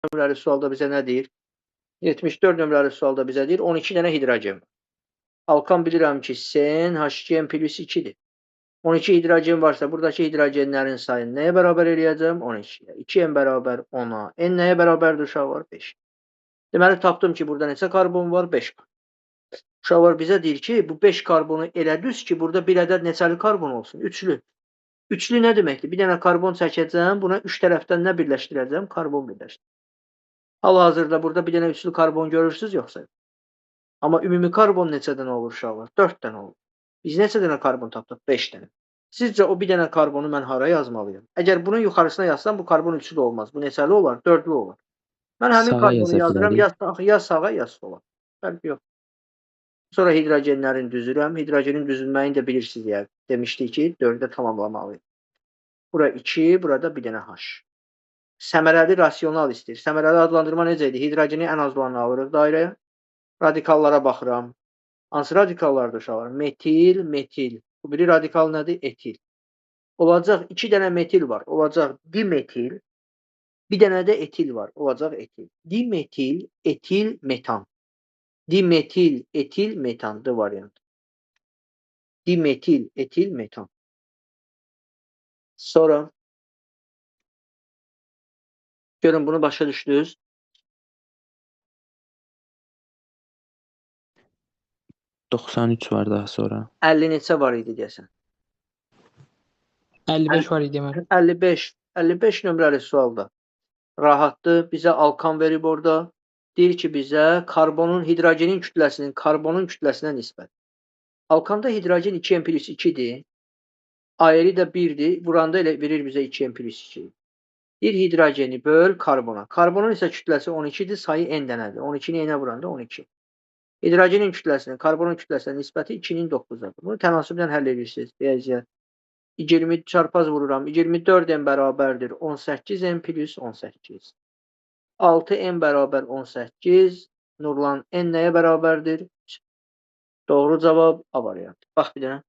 Nömrəli sualda bizə nə deyir? 74 nömrəli sualda bizə deyir 12 dənə hidrogen var. Alkan bilirəm ki, SN H2N plus 2-dir. 12 hidrogen varsa, buradakı hidrogenlərin sayını nəyə bərabər eləyəcəm? 12-yə. 2N bərabər 10-a. N nəyə bərabərdir uşaqlar? 5. Deməli, tapdım ki, burada neçə karbon var? 5 karbon. Uşaqlar bizə deyir ki, bu 5 karbonu elə düz ki, burada bir ədəd neçəli karbon olsun? Üçlü. Üçlü nə deməkdir? Bir dənə karbon çəkəcəm, buna 3 tərəfdən nə birləşdirəcəm? Karbon birləşdirəcəm. Hal-hazırda burada bir dənə üçlü karbon görürsünüz yoxsa? Amma ümumi karbon neçə dənə olur uşaqlar? 4 dənə olur. Biz neçə dənə karbon tapdıq? 5 dənə. Sizcə o bir dənə karbonu mən hara yazmalıyam? Əgər bunun yuxarısına yazsam, bu karbon üçlü olmaz. Bu neçəli olar? Dördlü olar. Mən həmin Sağa karbonu yaza yazıram, bilərik. ya sağa, ya sola. Fərqi yox. Sonra hidrogenlərini düzürəm. Hidrogenin düzülməyini də bilirsiniz yəni. Demişdik ki, 4-də tamamlamalıyım. Bura 2, burada bir dənə H. Səmərəli rasional istəyir. Səmərəli adlandırma necə idi? Hidrogeni ən az olanı alırıq dairəyə. Radikallara baxıram. Hansı radikallardır uşaqlar? Metil, metil. Bu biri radikal nədir? Etil. Olacaq 2 dənə metil var. Olacaq dimetil. Bir dənə də etil var. Olacaq etil. Dimetil, etil, metan. Dimetil, etil, metan. D variantı. Dimetil, etil, metan. Sonra görün bunu başa düşdünüz. 93 var daha sonra. 50 neçə var idi deyəsən? 55 var idi deməli. 55, 55 nömrəli sualda. Rahatdır. Bizə alkan verib orada. Deyir ki, bizə karbonun, hidrogenin kütləsinin karbonun kütləsinə nisbət. Alkanda hidrogen 2N plus 2-dir. Ayrı da 1-dir. Vuranda elə verir bizə 2N plus 2. Bir hidrogeni böl karbona. Karbonun isə kütləsi 12-dir, sayı N dənədir. 12-ni N-ə vuranda 12. Hidrogenin kütləsinin karbonun kütləsinə nisbəti 2-nin 9-adır. Bunu tənasüblə həll edirsiniz. Riyaziyyat. 20 çarpaz vururam. 24 N bərabərdir 18 N plus 18. 6 N bərabər 18. Nurlan N nəyə bərabərdir? Doğru cavab A variantı. Bax bir dənə.